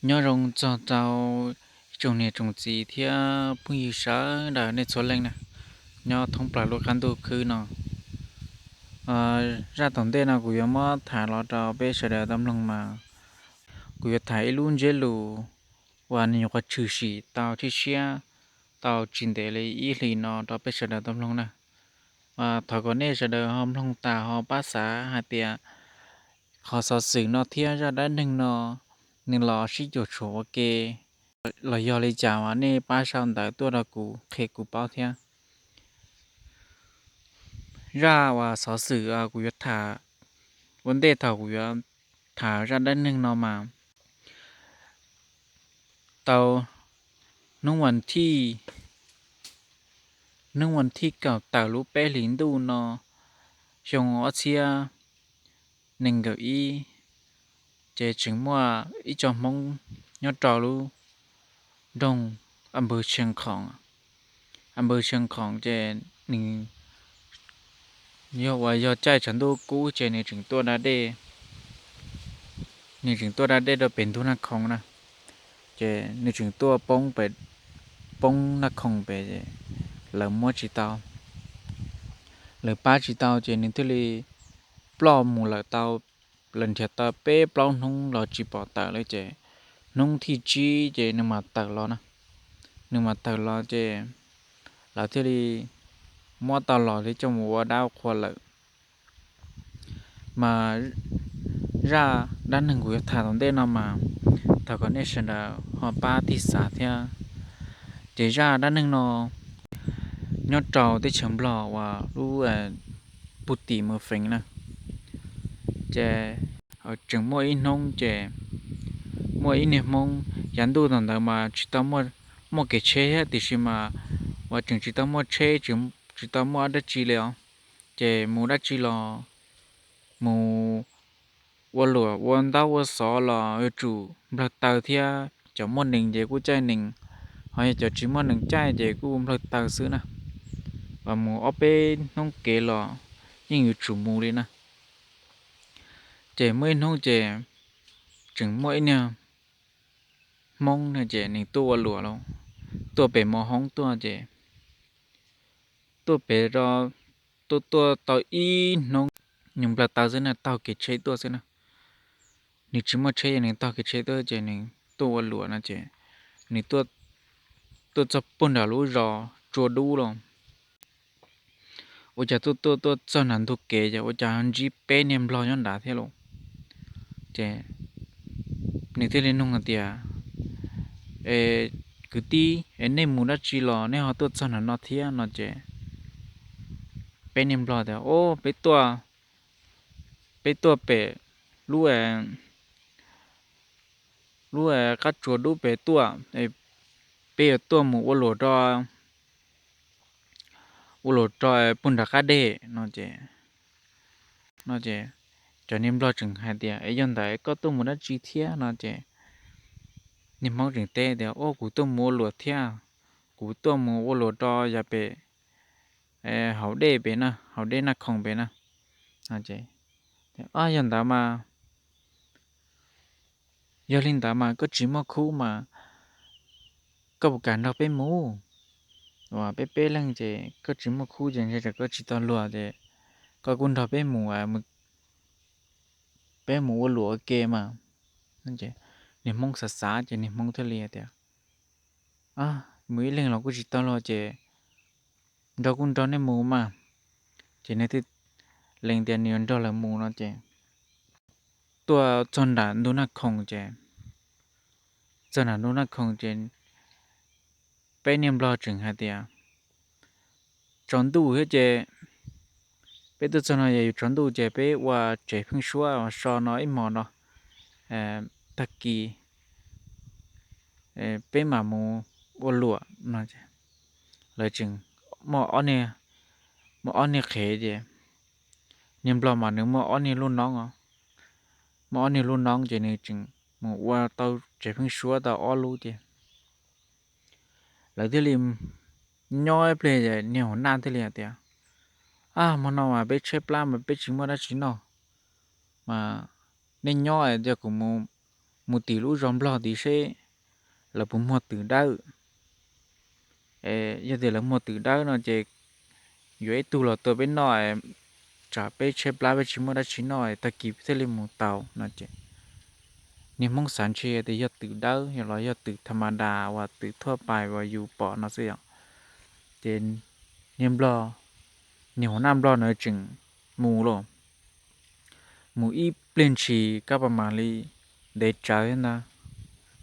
Nyob zoo txog rau ib tsoom niam tsoom txiv thiab phooj ywg sawv daws nej txhua leej na, nyob thoob plaws lub qab ntuj khwb no. Zaj tom ntej no kuv yuav muab tham los rau peb sawv daws tau mloog mas kuv yuav tham ib lub ntsiab lus uas nws nyuam qhuav tshwm sim tau thiab siab tau tsis ntev li ib hlis no rau peb sawv daws tau mloog na. Thov kom nej sawv daws ho mloog tas ho pab xav hais tias qhov xov xwm no thiab zaj dab neeg no nws los sib cuam tshuam ua ke los yog li cas mas nej pab sau ntawv tuaj rau kuv qhia kuv paub thiab. Zaj uas xov xwm kuv yuav tham ua ntej thaum kuv yuav tham zaj dab neeg no mas tau hnub vas thij, hnub vas thij kaum tawm lub peb hlis ntuj no xyoo ob txhiab nees nkaum ib, ces tseem muaj ib co Hmoob nyob rau lub nroog Anpawg Tshia Khoom. Anpawg Tshia Khoom ces nws yog uas yog caij tshav ntuj kub ces nws tseem tuaj da dej, nws tseem tuaj da dej rau pem ntug Naj Khoom na. Ces nws tseem tuaj poob pem, poob Naj Khoom pem, lawv muab tsis tau, lawv pab tsis tau ces nws thiaj li ploj mus lawm tau, lawv nrhiav tau peb plaub hnub los tsis pom tawm li ces hnub thib tsib ces nws mam tawm los na. Nws mam tawm los ces lawv thiaj li muab tau los thiab coj mus ua dab ua qhua lawm. Mas zaj dab neeg kuv yuav tham tom ntej no mas thov kom nej sawv daws ho pab tig xav thiab. Ces zaj dab neeg no nyob rau teb chaws Nplog uas lub Pus Tim Mws Fees na. Ces tseem muaj ib hnub ces muaj ib niag Hmoob, yav ntuj thaum ntawd mas tsis tau muaj kev tsheb thiab tiam sis mas uas tseem tsis tau muaj tsheb, tsis tau muaj dab tsi li os. Ces mus dab tsi los mus ua luam ua ntaub ua xov los yuav tsum nplawg taw thiab cov muaj nees ces kuj caij nees, ho yog cov tsis muaj nees caij ces kuj nplawg taw xwb na. Uas mus ob peb hnub kev los yeej yuav tsum mus li na. Ces muaj ib hnub ces tseem muaj ib niag Hmoob no ces nws tuaj ua luam los tuaj pem mos hoob tuaj ces tuaj pem, tuaj tuaj tau ib hnub, nws nplawg taw xwb na, taug kev tsheb tuaj xwb na. Nws tsis muaj tsheb ces nws taug kev tsheb tuaj ces nws tuaj ua luam no ces nws tuaj txog puag nram lub zos Tsua Dub los ua cas tuaj tuaj tuaj txog nram ntug kev ces ua cas ntsib peb niag nplog nyob nrad thiab los. Ces nws thiaj li nug hais tias, E, kwv tij, es nej mus dab tsi los nej ho tuaj txog nram no thiab? No ces peb niag nplog tias, O, peb tuaj, peb tuaj pem lub, lub qab Tsua Dub pem tuaj, peb yuav tuaj mus ua luam rau, ua luam rau puag nram qab deg no ces, no ces cov niag nplog tseem hais tias, E, yog ntawd koj tuaj mus dab tsi thiab? No ces niag Hmoob tseem teb tias, O, kuv tuaj mus ua luam thiab, kuv tuaj mus ua luam rau yav pem hauv dej pem na, hauv dej Naj Khoom pem na. Yog ntawd mas, yog li ntawd mas koj tsis muaj khub mas koj puas kam nrog peb mus? Uas peb peb leeg ces koj tsis muaj khub ces ntshe koj tsis tau luag ces koj kuj nrog peb mus, peb mus ua luam ua ke mas. Niag Hmoob xav xav ces niag Hmoob thiaj li tias, Mus ib leeg los kuj tsis tau luag ces nrog kuj nrog nej mus mas. Ces nws thiaj lees tias nws yuav nrog lawv mus no ces tuaj txog nram ntug Naj Khoom ces, txog nram ntug Naj Khoom ces peb niag nplog tseem hais tias, Tsaus ntuj thiab ces peb tuaj txog no yog yuav tsaus ntuj ces peb ua tsev pheeb suab so no ib hmos no, tag kis peb mam mus ua luam no. Lawv tseem muaj ob niag, muaj ob niag qhev ces niag nplog mas nws muaj ob niag lub noob os, muaj ob niag lub noob ces nws tseem mus ua tau tsev pheeb suab tau ob lub ces lawv thiaj li nyob ib pliag ces niag hauv naj thiaj li hais tias, Ab, hmo no mas peb tshaib plab mas peb tsis muaj dab tsi noj, mas nej nyob es kuv mus mus tim lub zos nplog tid seb lawv puas muag twm dawb. Yog tias lawv muag twm dawb no ces yuav ib tug los tua peb noj, tsam peb tshaib plab peb tsis muaj dab tsi noj tag kis thiaj li mus tau no ces niag Hmoob xav ntshe tias yog twm dawb los yog twm tha ma das uas twm thuaj pais uas yus pom no xwb yom. Ces niag nplog, niag hua naj nplog na tseem mus los mus ib pliag ntshis kab pas mam li ntev tsawv thiab ntag,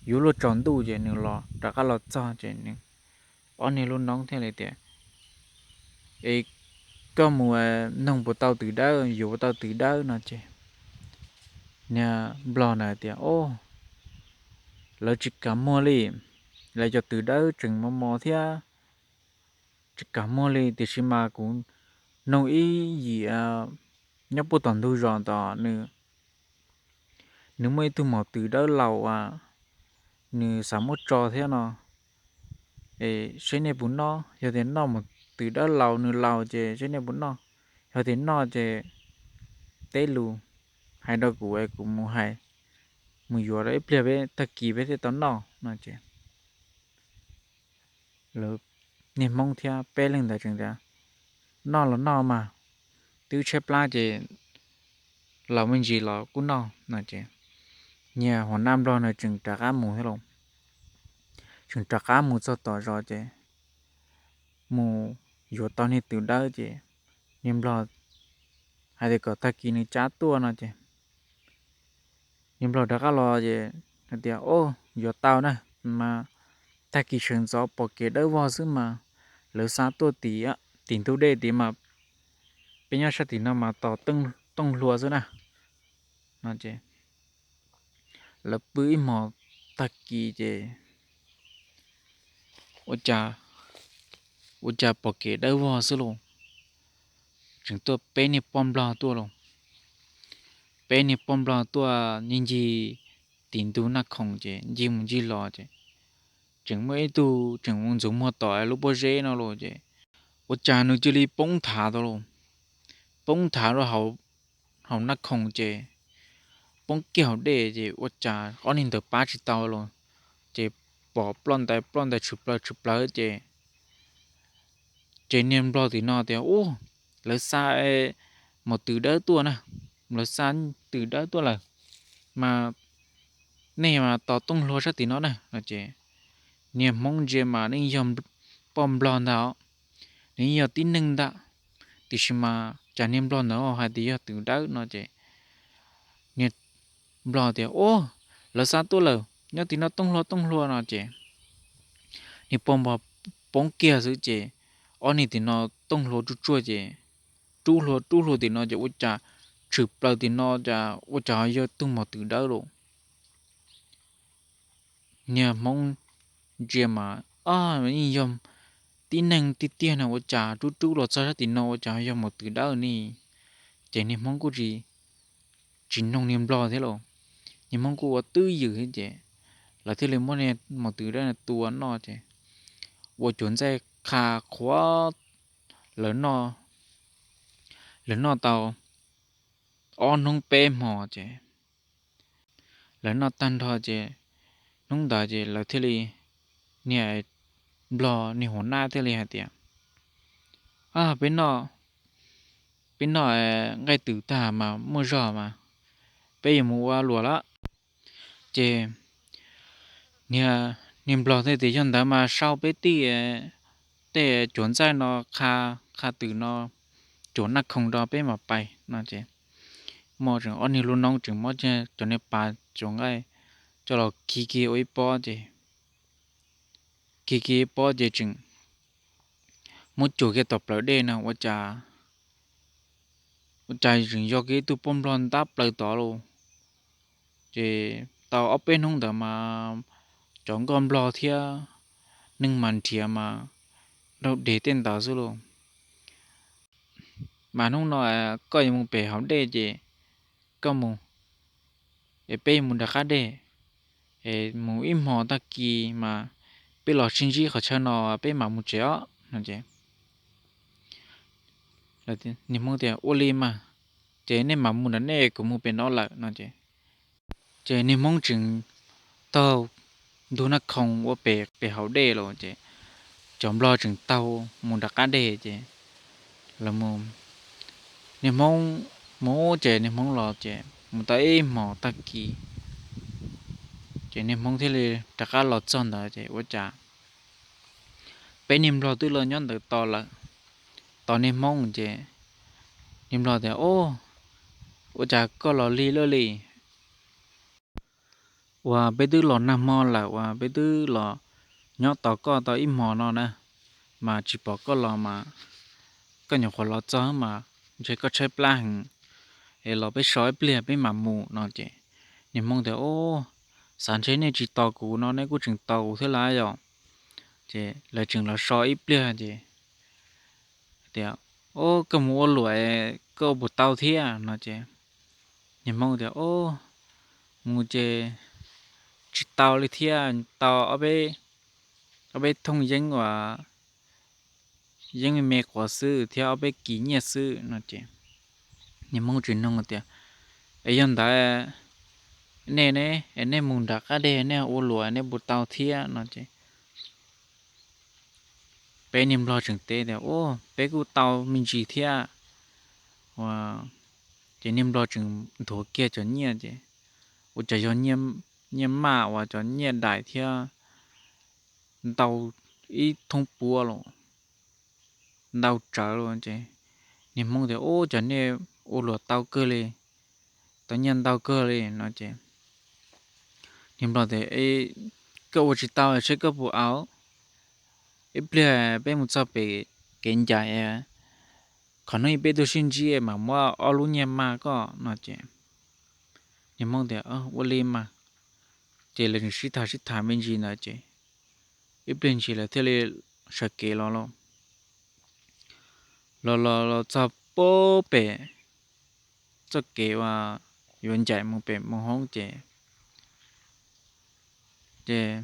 yuav luag tsaus ntuj ces nws los rov qab los txog ces nws ob niag lub noob thiaj li tias, Es koj mus noog puas tau twm dawb, yuav puas tau twm dawb no ces niag nplog na tias, O, lawv tsis kam muag li, lawv cov twm dawb tseem mos mos thiab, tsis kam muag li, tiam sis mas kuv noog ib yim nyob puag tom ntug zos ntawd nws nws muaj ib tug maum twm dawb laus as, nws xav muab tso thiab no, seb nej puas noj. Yog tias noj maum twm dawb laus nws laus ces seb nej puas noj, yog tias noj ces teb lus hais rau kuv es kuv mus hais, mus yuav rau ib pliag peb tag kis peb thiaj tau noj no ces lawv niag Hmoob thiab peb leeg ntawd tseem tias, Noj los noj mas, twb tshaib plab ces laus me ntsis los kuj noj no ces niag hua naj nplog na tseem rov qab mus thiab los, tseem rov qab mus txog tom zos ces mus yuav tau niag twm dawb ces niag nplog hais tias kom tag kis nws cab tuaj no ces niag nplog rov qab los ces hais tias, O, yuav tau na, mas tag kis sawv ntxov pom kev dawb vog xwb mas lawv xa tuaj tim ntug dej tid mas peb nyob sab tim no mas tos tooj hlua xwb na no ces lawv pw ib hmos tag kis ces ua cas, ua cas pom kev dawb vog xwb los, tseem tuaj peb niag poj nplog tuaj los, peb niag poj nplog tuaj ncig ncig tim ntug Naj Khoom ces ncig mus ncig los ces tseem muaj ib tug tseem mus ntxuav muag tom lub pob zeb no los ces ua cas nws cia li poob nthav tau los, poob nthav rau hauv Naj Khoom ces poob kiag hauv dej ces ua cas ob niag ntawd pab tsis tau los ces pom ploj ntais ploj ntais tshwm plaws tshwm plaws ces ces niag nplog tim no tias, U, lawv xa maum twm dawb tuaj na, lawv xa twm dawb tuaj lawm, mas nej mas tos tooj hlua sab tim no na no ces niag Hmoob ntsia mas nws yog poj nplog ntag, nws yog tib neeg ntag, tiam sis mas cas niag nplog ntawd hais tias yog twm dawb no ces niag nplog tias, U, lawv xa tuaj lawm, nyob tim no tooj hlua tooj hlua no ces niag poj nplog poob kiag xwb ces ob niag tim no tooj hlua tsuj tsuag ces rub hlua rub hlua tim no ces ua cas tshwm plaws tim no cas ua cas ho yog tug maum twm dawb los. Niag Hmoob ntsia mas, O, yeej yog tib neeg tiag tiag no ua cas rub rub los txog sab tim no ua cas ho yog maum twm dawb ne. Ces niag Hmoob kuj tsis, tsis noog niag nplog thiab los, niag Hmoob kuj ua twj ywm thiab ces lawv thiaj li muab niag maum twm dawb no tua noj ces ua cuav ntxaij qha qhuav, lawv noj, lawv noj tau ob hnub peb hmo ces lawv noj tag nrho ces hnub ntawd ces lawv thiaj li, niag nplog niag hua naj thiaj li hais tias, Peb noj, peb noj nqaij twm tag mas muaj zog mas peb yuav mus ua luam lawm. Ces niag nplog thiaj tias, Yog ntawd mas sau peb tij tej cuav ntxaij no qha, qha twm no cuav Naj Khoom rau peb mam pais no ces muaj tseem ob niag lub noob tseem muab cov niag pas cuav nqaij coj los khi kiag ua ib pob ces khi kiag ib pob ces tseem muab cuam kiag tom plawv dej no ua cas, ua cas tseem yog kiag ib tug poj nplog ntab plaws tod lauj. Ces tau ob peb hnub ntawd mas cov nkoj nplog thiab neeg mas nrhiav mas raug deg tej ntawd xwb lauj. Mas hnub no koj yuav mus pem hauv dej ces koj mus, es peb yuav mus rov qab dej, es mus ib hmos tag kis mas peb los sib ntsib qhov chaw no peb mam mus tsev os no ces niag Hmoob tias, Ua li mas, ces nej mam mus nram nej, kuv mus pem no lawm no ces Ces niag Hmoob tseem taug ntug naj khoo ua pem pem hauv dej los ces cov Nplog tseem taug mus nram qab deg ces los niag Hmoob mus ces niag Hmoob los ces mus tau ib hmos tag kis ces niag Hmoob thiaj li rov qab los txog ntawd ces ua cas peb niag Nplog twb los nyob ntawd tos lawm, tos niag Hmoob ces niag Nplog tias, Ub, ua cas koj los lig lawm li? Uas peb twb los nag hmo lawm uas peb twb los nyob tos koj tau ib hmos no na, mas tsis pom koj los mas koj nyuam qhuav los txog mas ntshe koj tshaib plab heev, es los peb so ib pliag peb mam mus no ces niag Hmoob tias, Ub, xav ntshe nej tsis tos kuv no nej kuj tseem tos kuv thiab lawm yom. Ces lawv tseem los so ib pliag ces tias, Ub, koj mus ua luam koj ua puas tau thiab no ces niag Hmoob tias, Ub, mus ces tsis tau li thiab, tau ob peb thooj yeeb uas yeeb me me quav xwb thiab ob peb kis nyiaj xwb no ces niag Hmoob tseem nug tias, Es yog ntawd nej ne, es nej mus nram qab deg nej ua luam nej puas tau thiab no ces peb niag Nplog tseem teb tias, Ub, peb kuj tau me ntsis thiab. Ces niag Nplog tseem nthuav kiag cov nyiaj ces ua cas yog nyiaj maj uas cov nyiaj dais thiab ntau ib thoob puav los ntau tsawv los ces niag Hmoob tias, Ub, cov nej ua luam tau kawg li, tau nyiaj ntau kawg li no ces niag Nplog tias, Koj ua tsis tau seb koj puas au, ib pliag peb mus txog pem kev ncaim, qhov no peb tuaj sib ntsib mam muab ob lub nyiaj maj koj no ces niag Hmoob tias, Ua li mas. Ces lawv tseem sib tham sib tham me ntsis ntawd ces ib pliag ntshis lawv thiaj li sawv kev los lauj. Los los los txog puag pem txoj kev uas yuav ncaim mus pem moo hoob ces ces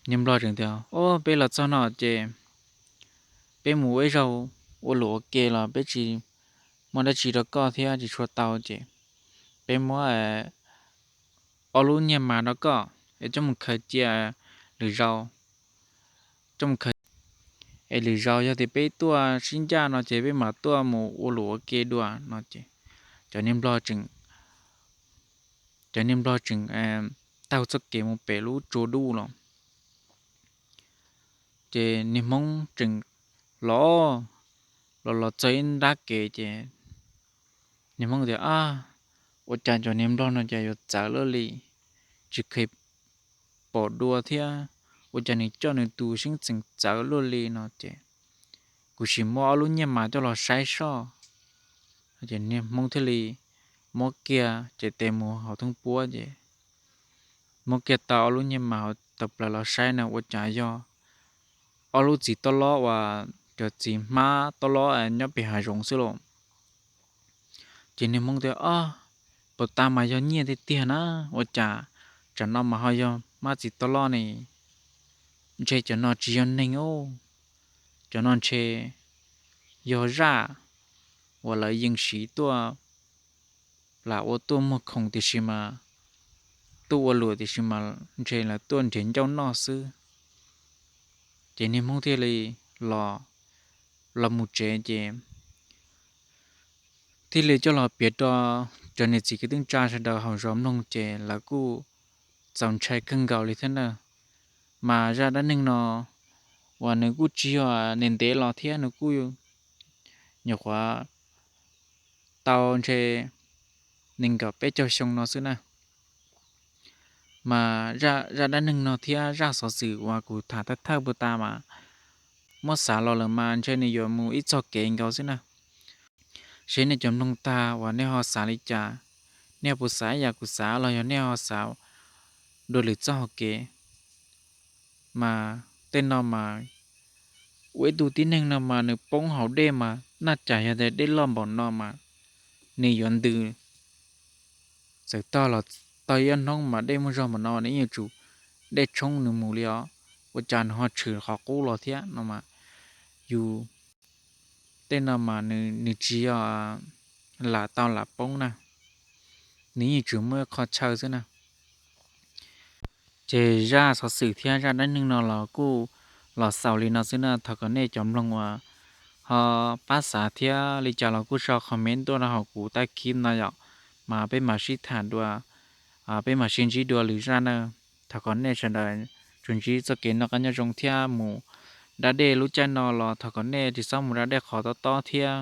niag Nplog tseem tias, Ob, peb los txog no ces peb mus ua ib zaug ua luam ua ke los peb tsis muaj dab tsi rau koj thiab tsis tshua tau ces peb muab ob lub nyiaj mas rau koj es coj mus khaws cia lwm zaus, coj mus khaws, es lwm zaus yog tias peb tuaj sib ncaj no ces peb mam tuaj mus ua luam ua ke dua no ces cov niag Nplog tseem, cov niag Nplog tseem taug txoj kev mus pem lub tsua dub los ces niag Hmoob tseem los, los los txog ib nrab kev ces niag Hmoob tias, Ab, ua cas cov niag Nplog no cas yuav txawv luaj li, tsis kheev pom dua thiab, ua cas nws coj nws tus xeeb txheem txawv luaj li no ces kuv sim muab ob lub nyiaj mas coj los saib soj. Ces niag Hmoob thiaj li muab kiag ces tes mus hauv thoob puab ces muab kiag tau ob lub nyiaj mas hauv tawm plaws los saib na ua cas yog ob lub txiv tob lob uas cov txiv hmab tob lob nyob pem hav zoov xwb lauj. Ces niag Hmoob tias, Ob, puas tas mas yog nyiaj tiag tiag na, ua cas tsam no mas ho yog hmab txiv tob lob ne? Ntshe cov no tsis yog neeg, cov no ntshe yog zaj uas lawv yees siv tuaj, lam ua tuaj muag khoom tiam sis mas, tuaj ua luam tiam sis mas ntshe lawv tuaj nrhiav ncauj noj xwb. Ces niag Hmoob thiaj li los, los mus tsev ces thiaj li coj los piav rau cov niam txiv kwv tij neej tsa sawv daws hauv zos mloog ces lawv kuj txaus ntshai kawg nkaus li thiab na. Mas zaj dab neeg no uas nws kuj tsis yog ntev ntev los thiab, nws kuj nyuam qhuav tau ntshe nees nkaum peb caug xyoo no xwb na. Mas zaj dab neeg no thiab zaj xov xwm uas kuv tham thawj thawj puag ta mas muab xav los lawm mas ntshe nws yuav mus ib txog kev nkaus xwb na. Seb nej cov mloog tag uas nej ho xav li cas, nej puas xav ib yam kuv xav los yog nej ho xav dua lwm txoj hau kev. Mas tej no mas ua ib tug tib neeg no mas nws poob hauv dej mas naj cas yog tias dej loj npaum no mas nws yuav ntws, txawm tog los tog ib ob hnub mas dej muaj zog npaum no nws yuav tsum dej tshoob nws mus li os, ua cas nws ho tshwm qhov qub los thiab no mas yus tej no mas nws tsis yog lam tau lam poob na. nws yeej tsuas muaj qhov chaw xwb na. Ces zaj xov xwm thiab zaj dab neeg no los kuj los xaus li no xwb na. Thov kom nej cov mloog uas ho pab xav thiab li cas los kuj sau comment tuaj rau hauv kuv tag kis no yom, mas peb mam sib tham dua, peb mam sib ntsib dua lwm zaj na. Thov kom nej sawv daws tsuas ntsib txoj kev noj qab nyob zoo thiab mus da dej lub caij no los thov kom nej tsis txhob mus da dej qhov tob tob thiab,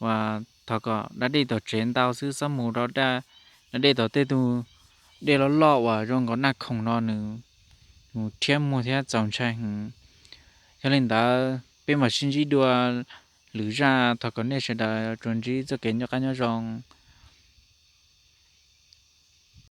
uas thov kom da dej tom tsev ntau xwb, txhob mus da dej tom tej tug dej loj loj uas zoo nkaus naj khoom no nws mus rhiab muag thiab txaus ntshai heev. Yog li ntawd peb mam sib ntsib dua lwm zaj, thov kom nej sawv daws tsuas ntsib txoj kev noj qab nyob zoo.